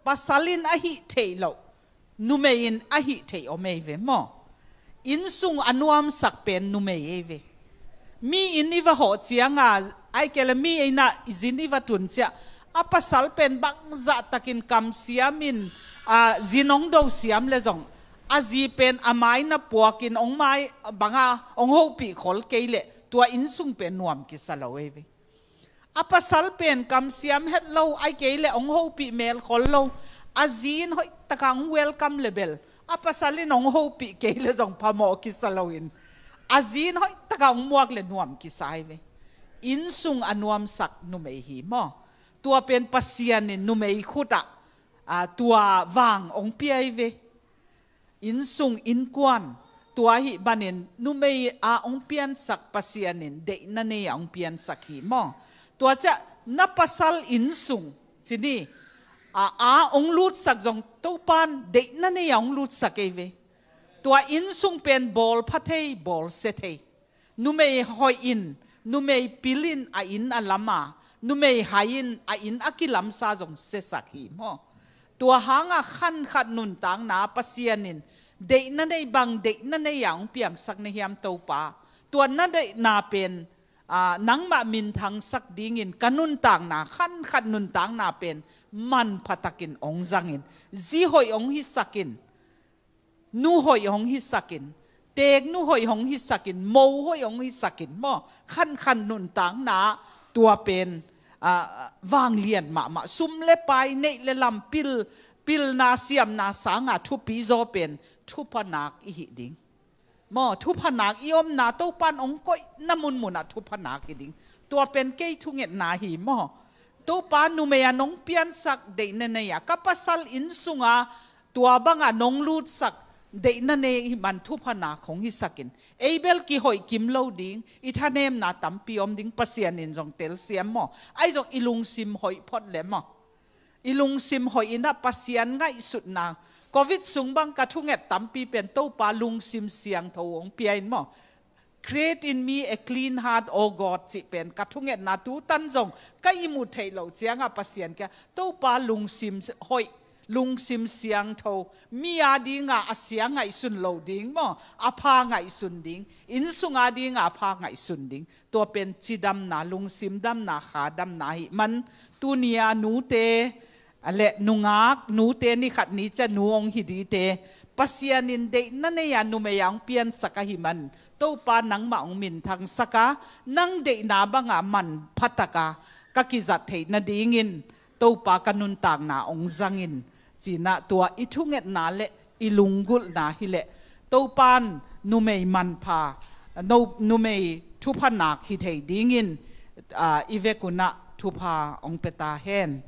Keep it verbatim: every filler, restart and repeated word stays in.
Pasal in a hih theih loh, numei in a hih theih om ei ve maw. Innsung a nuamsak pen numei ei ve. Mi inn i va hawh cianga, ai kei le mi inn ah zin i va tun ciah, a pasal pen bangzah takin kamsiam in, a, zin hong do siam le zong, a zi pen a mai na puakin hong mai banga hong hopih khol kei leh tua innsung pen nuam kisa lo ei ve. A pasal pen kamsiam het lo, ai kei le hong hopih melkhol lo, a zi in hoih taka hong welcome le bel, a pasal in hong hopih kei le zong phamawh kisa loin, a zi in hoih taka hong muak le nuam kisa ei ve. Innsung a nuamsak numei hi maw. Tua pen Pasian in numei khutah, a, tua vang hong pia ei ve. Innsung innkuan, tua ahih manin numei a hong piansak Pasian in deihna nei a hong piansak hi maw. Tua ciah na pasal innsung, ci ni, a, a hong lutsak zong Topan deihna nei a hong lutsak ei ve. Tua innsung pen bawl pha thei, bawl sia thei. Numei hoih in, numei pil in a inn a lam a, numei hai in a inn a kilamsa zong siasak hi maw. Tua hanga khankhat nuntakna Pasian in deihna nei bang deihna nei a hong piangsak na hiam Topa. Tua na deihna pen, a, nangmah minthangsak dingin ka nuntakna, khankhat nuntakna pen manpha takin hong zangin, zi hoih hong hisakin, nu hoih hong hisakin, teek nu hoih hong hisakin, mo hoih hong hisakin maw. Khankhan nuntakna tua pen, a, vanglian mahmah, sum le pai, neih le lam, pil, pilna siamna sanga thupi zaw pen thupha nak i hih ding maw. Thupha nak i omna, Topan hong koihna munmunah thupha nak hi ding. Tua pen kei thungetna hi maw. Topa numei a nong piansak deihna nei a, ka pasal innsunga tua banga nong lutsak deihna nei ahih man thupha nak hong hisakin, ei bel kihoih kim lo ding, i thanemna tampi om ding, Pasian in zong telsiam maw. Ahi zong i lungsim hoih phot le maw. I lungsim hoih in a Pasian ngaihsutna, Covid sung bang ka thunget tampi pen Topa lungsim siangtho hong pia in maw. Create in me a clean heart, O God, cih pen ka thungetna tutan zong ka ihmut theih loh cianga Pasian kia Topa lungsim hoih, lungsim siangtho, mi a dinga a sia ngaihsun lo ding maw, a pha ngaihsun ding, innsung a dinga a pha ngaihsun ding. Tua pen cidamna, lungsim damna, kha damna ahih man, tuni a nute, a le nungak nute, ni khat ni ciang nu hong hi dingte, Pasian in deihna nei a numei a hong piansak ahih man, Topa nangmah hong minthangsak a, nang deihna banga manpha taka ka kizat theih nadingin Topa ka nuntakna hong zangin, ci-in ah tua i thungetna le i lunggulhna hi leh Topan numei manpha, no, numei thupha nak hi thei dingin, a, i vekun ah thupha hong pia ta hen.